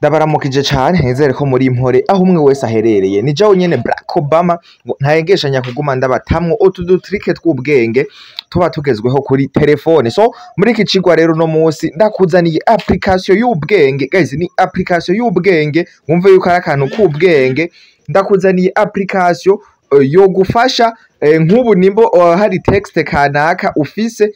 Ndabaramukije cane, nizere ko muri impore aho umwe wese aherereye. Ni jewe nyene Barack Obama, ngo ntayengeshanya kuguma ndabatamwo utu dutrike tw'ubwenge tuba tugezweho kuri telefone. So muri iki cigwa rero uno musi ndakuzaniye application y'ubwenge. Guys, ni application y'ubwenge, wumve yuko ari akantu k'ubwenge. Ndakuzaniye application yogufasha nk'ubu nimba hari texte kanaka ufise,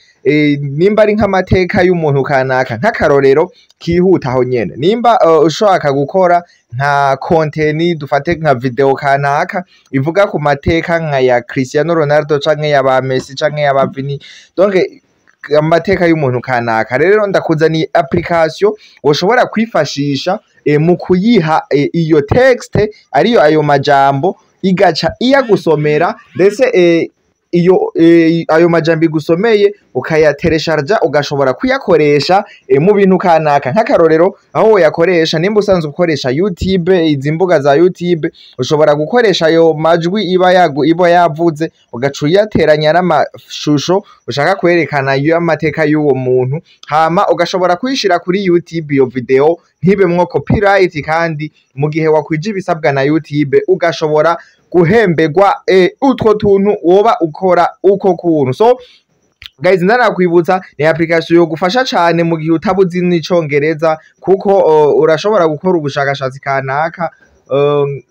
nimba ari nk'amateka y'umuntu kanaka, nk'akarorero kihuta aho nyene, nimba ushaka gukora nka content, dufate nka video kanaka ivuga ku mateka nka ya Cristiano Ronaldo canke ya ba Messi canke ya ba Vini, donc amateka y'umuntu kanaka. Rero ndakuzaniye application woshobora kwifashisha mu kuyiha iyo texte, ariyo ayo majambo, igaca iyagusomera. Ndetse iyo ayo majambo igusomeye ukayateresharja, ugashobora kuyakoresha mu bintu kanaka. Nk'akarorero, aho woyakoresha, nimba usanzwe ukoresha YouTube, izi mbuga za YouTube, ushobora gukoresha ayo majwi iba yavuze, ugaca uyateranya n'amashusho ushaka kwerekana y'amateka y'uwo muntu, hama ugashobora kuyishira kuri YouTube iyo video ntibemwo copyright, kandi mu gihe wakwije ibisabwa na YouTube ugashobora guhemberwa utwo tuntu woba ukora uko kuntu. So guys, ndanakwibutsa, ni application yogufasha cane mu gihe utabuzi n'icongereza, kuko urashobora gukora ubushakashatsi kanaka,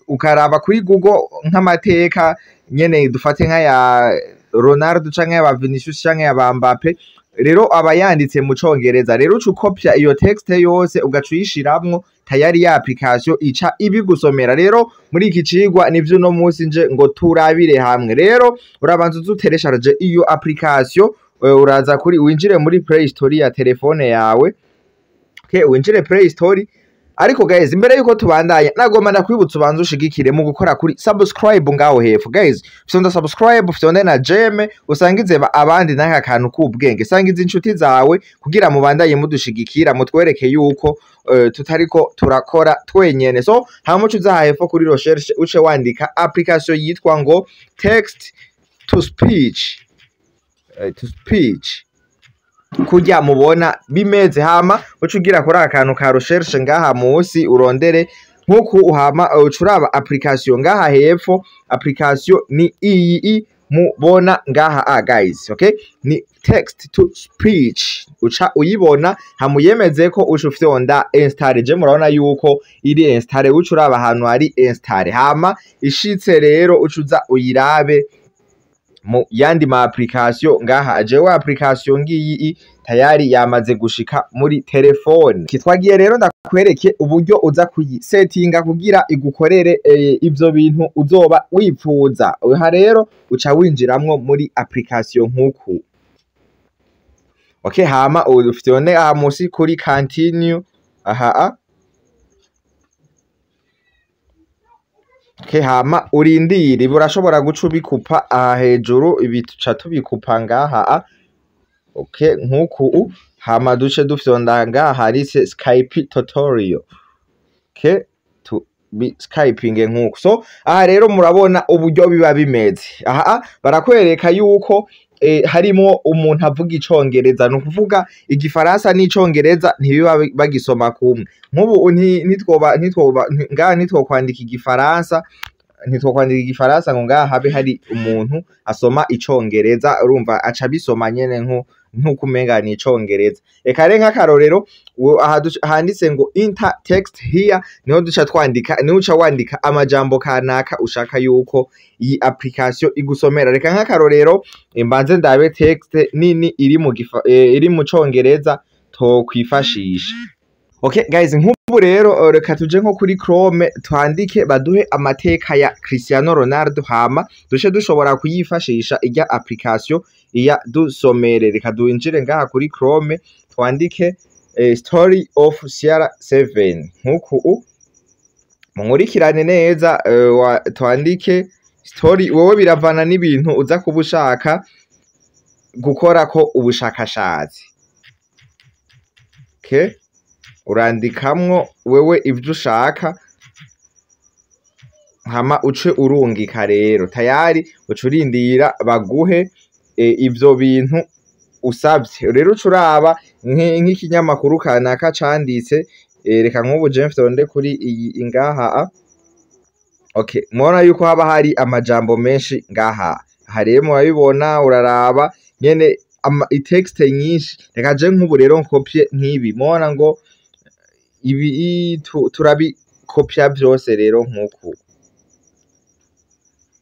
ukaraba kuri Google nk'amateka nyene, dufate nk'aya Ronaldo canke y'aba Vinicius canke y'aba Mbappe. Rero aba yanditse mu congereza. Rero uca ukopya iyo texte yose, ugaca uyishiramwo, tayari ya application ica ibigusomera. Rero muri iki cigwa nivyo uno musi nje ngo turabire hamwe. Rero urabanza uze uteresharje iyo application. Uraza kuri, winjire muri Play Store ya telefone yawe. Okay, winjire Play Store. Ariko guys, imbere yuko tubandanya, nagomba ndakwibutsa ubanze ushigikire mu gukora kuri subscribe ngaho hepfo. Guys, fyonda subscribe, fyonde na j'aime, usangize abandi n'aka kantu k'ubwenge, sangize inshuti zawe kugira mubandanye mudushigikira, mutwereke yuko tutariko turakora twenyene. So hama uce uza hepfo kuri recherche, uce wandika application yitwa ngo text to speech, to speech, kurya mubona bimeze. Hama uca ugira kuri akantu ka recherche ngaha musi, urondere nkuku. Uhama uca uraba application ngaha hepfo. Application ni iyi i mubona ngaha, guys. Okay, ni text to speech, uca uyibona, hamuyemeze ko uca ufyonda install. Je murabona yuko iri install. Uca uraba ahantu hari install, hama ishitse rero uca uza uyirabe mu yandi ma application ngaha. Jewe application ngiyi i tayari yamaze gushika muri telefone. Kitwagiye rero ndakwereke uburyo uza kuyisetinga kugira igukorere ivyo bintu uzoba wipfuza. Aha rero uca winjiramwo muri application nkuku. Okay, hama ufyonde aha musi kuri continue aha a. Okay, hama urindire. Ibi urashobora guca ubikupa aha hejuru, ibi tuca tubikupa ngaha a. Okay, nkuku u hama duce dufyonda ngaha handitse Skype tutorial. Okay, tu bi skyping nkuku. So aha rero murabona uburyo biba bimeze. Aha barakwereka yuko harimwo umuntu avuga icongereza, ni ukuvuga igifaransa n'icongereza ntibiba bagisoma kumwe. Nk'ubu ntitwoba ngaha ntitwokwandika igifaransa ngo ngaha habe hari umuntu asoma icongereza. Urumva aca abisoma nyene nkuko umenga ni icongereza. Reka rero nk'akarorero, aha handitse ngo "enter text here", niho duca twandika, niho uca wandika amajambo kanaka ushaka yuko iyi application igusomera. Reka nk'akarorero mbanze ndabe text nini iri mu congereza tokwifashisha. Okay guys, nk'ubu rero reka tuje nko kuri Chrome, twandike baduhe amateka ya Cristiano Ronaldo, hama duce dushobora kuyifashisha irya application iya dusomere. Reka duinjire ngaha kuri Chrome, twandike story of CR7 nkuku u munkurikirane neza. Twandike story, wowe biravana n'ibintu uza kuba ushaka gukorako ubushakashatsi. Okay, urandikamwo wewe ivyo ushaka, hama uce urungika. Rero tayari uca urindira baguhe ivyo bintu usavye. Rero uca uraba nk'ikinyamakuru kanaka canditse. Reka nk'ubu je mfyonde kuri iyi ngaha. Okay, mubona yuko haba hari amajambo menshi ngaha. Aha rero murabibona, uraraba nyene itexte nyinshi. Reka je nk'ubu rero nkopye nk'ibi, mubona ngo ibi turabikopya vyose rero nk'uku.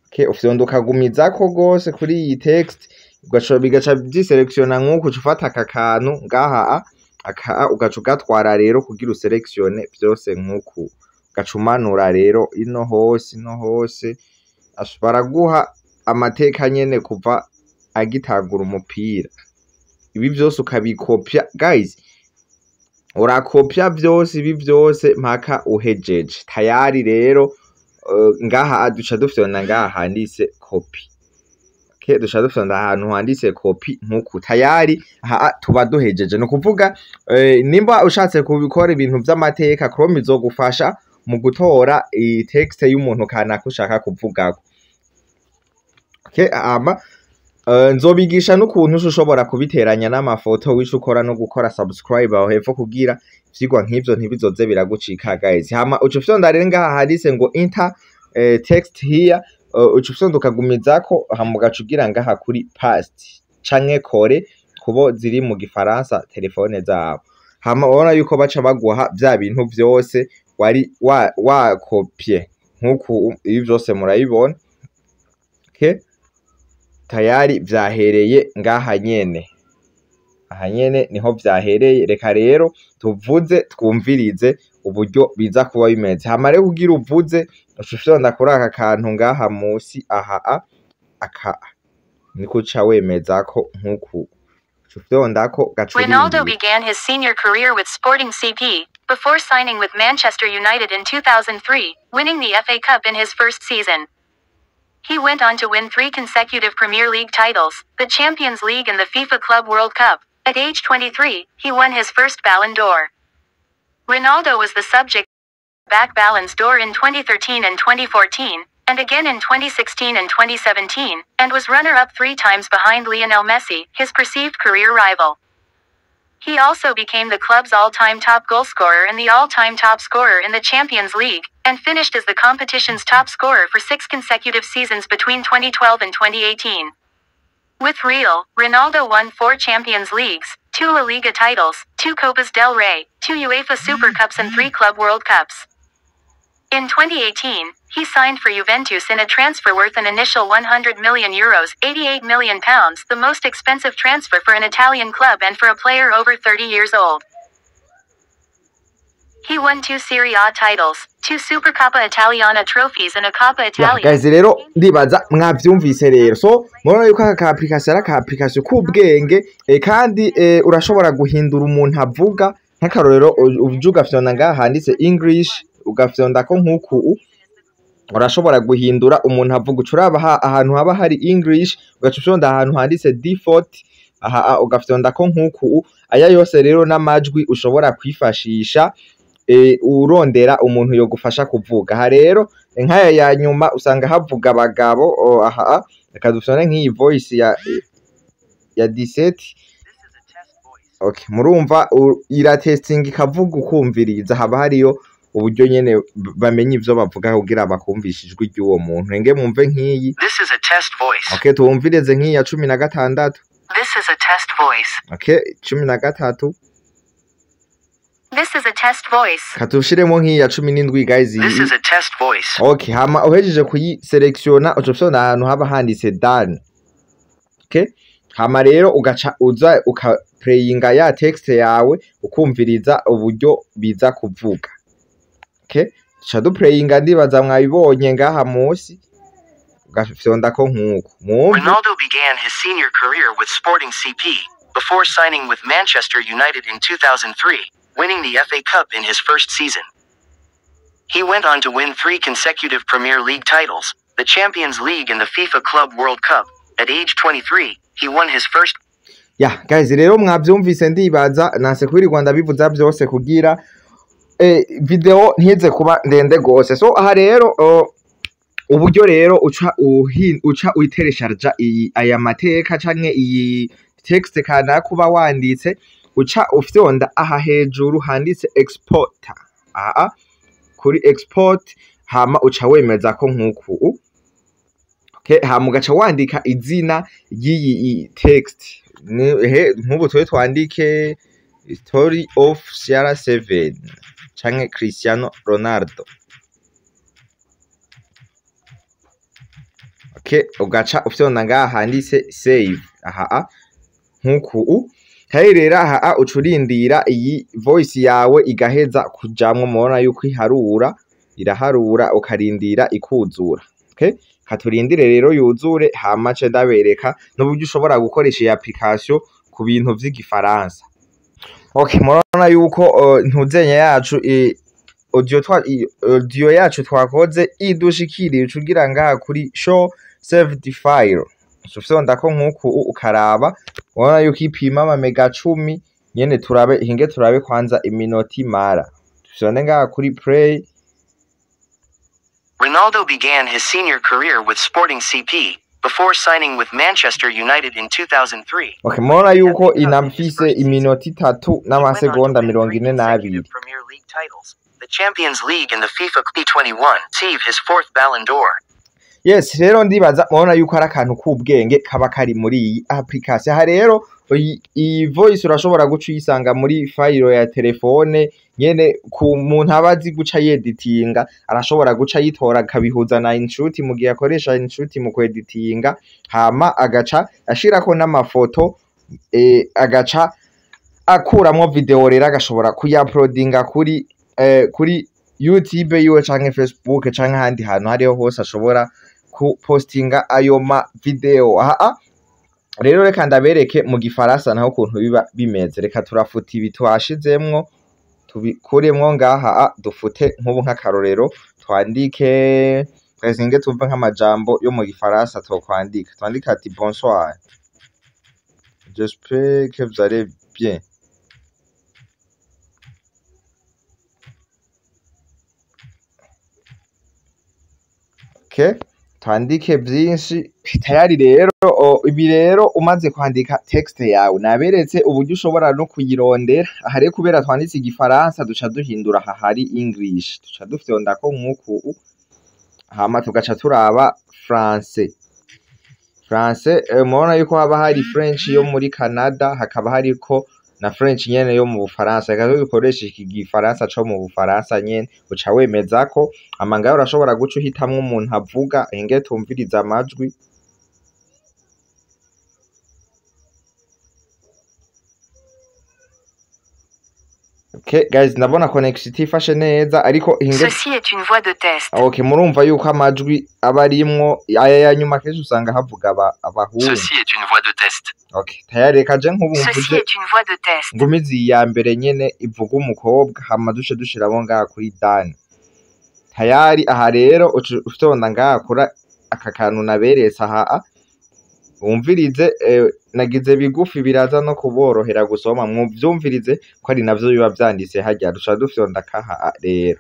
Okay, ufyonda ukagumizako gose kuri iyi text, ugaca bigaca vyiselectiona nk'uku. Uca ufata aka kantu ngaha, aka, ugaca ugatwara rero kugira uselectione vyose nk'uku, ugaca umanura rero ino hose, ino hose. Baraguha amateka nyene kuva agitangura umupira. Ibi vyose ukabikopya, guys, urakopya vyose ibi vyose mpaka uhejeje. Tayari rero, ngaha duca dufyonda ngaha handitse copy. Okay, duca dufyonda ahantu handitse copy nkuku. Tayari aha tuba duhejeje. Ni ukuvuga, nimba ushatse kubikora ibintu vy'amateka, Chrome izogufasha mu gutora iyi text y'umuntu kanaka ushaka kuvugako. Okay, hama nzobigisha n'ukuntu ushobora kubiteranya n'amafoto. Wica ukora no gukora subscribe aho hepfo kugira ivyigwa nk'ivyo ntibizoze biragucika, guys. Hama uca ufyonda rero ngaha handitse ngo "enter text here". Uca ufyonda ukagumizako, hama ugaca ugira ngaha kuri paste canke coller kubo ziri mu gifaransa telefone zabo. Hama urabona yuko baca baguha vya bintu vyose wari wakopye nk'uku. Ibi vyose murabibona. Okay, tayari vyahereye ngaha nyene, aha nyene niho vyahereye. Reka rero tuvuze twumvirize uburyo biza kuba bimeze. Hama rero kugira uvuze, uca ufyonda kuri aka kantu ngaha musi aha, a aka niko uca wemezako nk'uku, uca ufyondako gaca Ronaldo urindira. began his senior career with Sporting CP, before signing with Manchester United in 2003, winning the FA Cup in his first season. He went on to win three consecutive Premier League titles, the Champions League and the FIFA Club World Cup. At age 23, he won his first Ballon d'Or. Ronaldo was the subject back Ballons d'Or in 2013 and 2014, and again in 2016 and 2017, and was runner-up three times behind Lionel Messi, his perceived career rival. He also became the club's all-time top goalscorer and the all-time top scorer in the Champions League, and finished as the competition's top scorer for six consecutive seasons between 2012 and 2018. With Real, Ronaldo won four Champions Leagues, two La Liga titles, two Copas del Rey, two UEFA Super Cups and three Club World Cups. In 2018, he signed for Juventus in a transfer worth an initial €100 million, £88 million, the most expensive transfer for an Italian club and for a player over 30 years old. He won two Serie A titles, two Supercoppa Italiana trophies and a Coppa Ya, Italia. guys, rero ndibaza mwavyumvise rero. So murabona yuko aka ka application ari aka application k'ubwenge, kandi urashobora guhindura umuntu avuga. Nk'akarorero, uje ugafyonda ngaha handitse English, ugafyondako nk'uku, urashobora guhindura umuntu avuga. Uca uraba ahantu haba hari English, ugaca ufyonda ahantu handitse default aha, ugafyondako nk'uku. Aya yose rero n'amajwi ushobora kwifashisha urondera umuntu yogufasha kuvuga. Aha rero nk'aya ya nyuma usanga havuga abagabo. Aha reka dufyonde nk'iyi voice ya 17. Okay, murumva iratestinga ikavuga ukumviriza. Haba hariyo uburyo nyene bamenya ivyo bavuga kugira bakumvishe ijwi ry'uwo muntu. Enge mwumve nk'iyi. This is a test voice. Okay, tuwumvirize nk'iyi ya 16. This is a test voice. Okay, 13. This is a test voice. Katushiremo nk'iyi ya 17, guys. This Iyi is a test voice. Okay, hama uhejeje kuyiselektiona, uca ufyonda ahantu haba handitse done. Okay, hama rero ugaca uza ukaplayinga ya text yawe, ukumviriza uburyo biza kuvuga. Okay, tuca duplayinga, ndibaza mwabibonye ngaha musi, ugafyondako nk'uku, mwumve. Ronaldo began his senior career with Sporting CP before signing with Manchester United in 2003, winning the FA Cup in his first season. He went on to win three consecutive Premier League titles, the Champions League and the FIFA Club World Cup. At age 23, he won his first Ya guys, rero mwavyumvise, ndibaza nanse kwirirwa ndabivuza vyose kugira video ntize kuba ndende gose. So aha rero, uburyo rero uca uyiteresharja iyi aya mateka canke iyi text kanaka uba wanditse, uca Uca ufyonda aha hejuru handitse export, aha kuri export, hama uca wemeza ko nkuku. Okay, hama ugaca wandika izina ry'iyi text. Nk'ubu twe twandike Story of CR7 canke Cristiano Ronaldo. Okay, ugaca ufyonda ngaha handitse save, aha nkuku. Kandi rero aha uca urindira iyi voice yawe igaheza kujamwo, mubona yuko iharura, iraharura, ukarindira ikuzura. Okay, katurindire rero yuzure, hama ce ndabereka n'uburyo ushobora gukoresha iyi application ku bintu vy'igifaransa. Okay, murabona yuko ntuzenya yacu audio twa audio yacu twakoze idushikiriye. Uca ugira ngaha kuri show saved file, ufyonda ko nkuku, ukaraba, urabona yuko ipima ama mega 10 nyene. Turabe, hinge turabe kwanza iminota imara. Tufyonde ngaha kuri play. Ronaldo began his senior career with Sporting CP before signing with Manchester United in 2003. Okay, murabona yuko inafise iminota 3 n'amasegonda 42. Premier League titles, the Champions League and the FIFA 21, received his fourth Ballon d'Or. Yes, rero ndibaza murabona yuko ari akantu k'ubwenge kaba kari muri iyi application. Aha rero iyi voice urashobora guca uyisanga muri file ya telefone nyene. Ku muntu aba azi guca yeditinga, arashobora guca yitora akabihuza na InShot mu gihe akoresha InShot mu kweditinga, hama agaca ashirako n'amafoto, agaca akuramwo video, rero agashobora kuyauploadinga kuri YouTube yiwe canke Facebook canke ahandi hantu hariho hose ashobora kupostinga ayo ma video. Aha rero reka ndabereke mu gifaransa naho ukuntu biba bimeze. Reka turafuta ibi twashizemwo, tubikuremwo ngaha, dufute. Nk'ubu nk'akarorero twandike, twesinge tumve nk'amajambo yo mu gifaransa twokwandika. Twandika ati: "Bonsoir, j'espère que vous allez bien." Okay, twandike vyinshi tayari. Rero ibi rero umaze kwandika text yawe, naberetse uburyo ushobora no kuyirondera. Aha rero kubera twanditse igifaransa, duca duhindura aha hari English, duca dufyondako nk'uku, hama tugaca turaba français. Français, murabona yuko haba hari French yo muri Canada, hakaba hariko na French nyene yo mu Bufaransa. Reka dukoreshe iki gifaransa co mu Bufaransa nyene. Uca wemezako, hama ngaho urashobora guca uhitamwo umuntu avuga. Inge tumvirize amajwi. Okay guys, ndabona connection itifashe neza, ariko hinge. Ceci est une voix de test. Okay, murumva yuko amajwi aba arimwo aya ya nyuma, kenshi usanga havuga abahungu. Ceci est une voix de test. Okay, tayari, reka je nk'ubu Ceci mvuze est une voix de test. ngumizi iyi ya mbere nyene ivuga umukobwa, hama duce dushiramo ngaha kuri done. Tayari, aha rero uca ufyonda ngaha kuri aka kantu naberetse aha, wumvirize. Nagize bigufi, biraza no kuborohera gusoma. Mwuvyumvirize ko ari navyo biba vyanditse harya. Duca dufyonda kaha rero.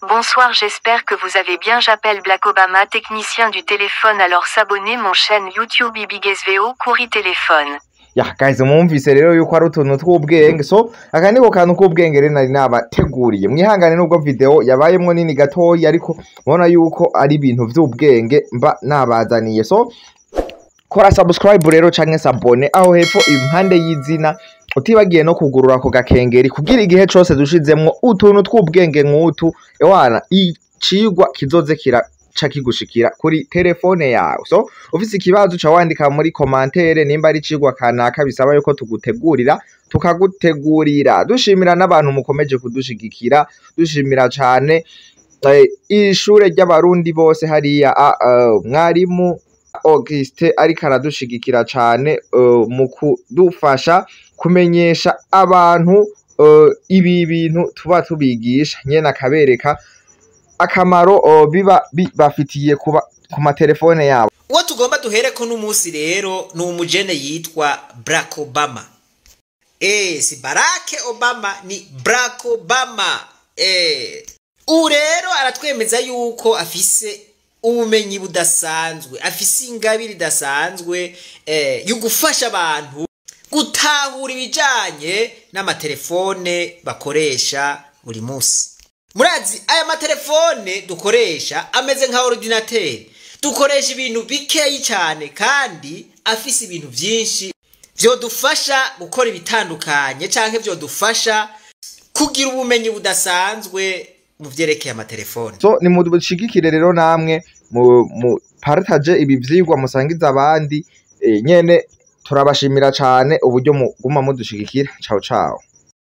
Bonsoir, j'espère que vous avez bien. J'appelle Black Obama, technicien du téléphone. Alors s'abonner mon chaîne YouTube IBIGSVO Courri Téléphone. Ya guys, mwumvise rero yuko ari utuntu tw'ubwenge. So aka niko kantu k'ubwenge rero nari nabateguriye. Mwihangane nubwo video yabayemwo nini gatoyi, ariko mubona yuko ari ibintu vy'ubwenge mba nabazaniye. So kora subscribe rero canke s'abonner aho hepfo impande y'izina, utibagiye no kugurura ako gakengeri, kugira igihe cose dushizemwo utuntu tw'ubwenge nk'utu, ewana icigwa kizoze kiraca kigushikira kuri telefone yawe. So ufise ikibazo uca wandika muri commentaire, nimba ari icigwa kanaka bisaba yuko tugutegurira, tukagutegurira. Dushimira n'abantu mukomeje kudushigikira, dushimira cane ishure ry'abarundi bose hariya, mwarimu Auguste ariko aradushigikira cane mu kudufasha kumenyesha abantu ibi bintu tuba tubigisha nyene, akabereka akamaro biba bibafitiye kuba ku matelefone yabo. Uwo tugomba duhereko n'umunsi rero ni umujene yitwa Barack Obama. Si Barack Obama, ni Barack Obama. Ubu rero aratwemeza yuko afise ubumenyi budasanzwe, afise ingabire idasanzwe yo gufasha abantu. Gutahura ibijanye n'amatelefone bakoresha buri munsi. Murazi aya matelefone dukoresha ameze nka ordinateur, dukoresha ibintu bikeyi cyane kandi afise ibintu byinshi vyodufasha gukora ibitandukanye canke vyodufasha kugira ubumenyi budasanzwe mu vyerekeye amatelefone. So nimudushigikire rero namwe mu partage ibi vyigwa, musangiza abandi. Nyene turabashimira cane uburyo muguma mudushigikira. Ciao ciao.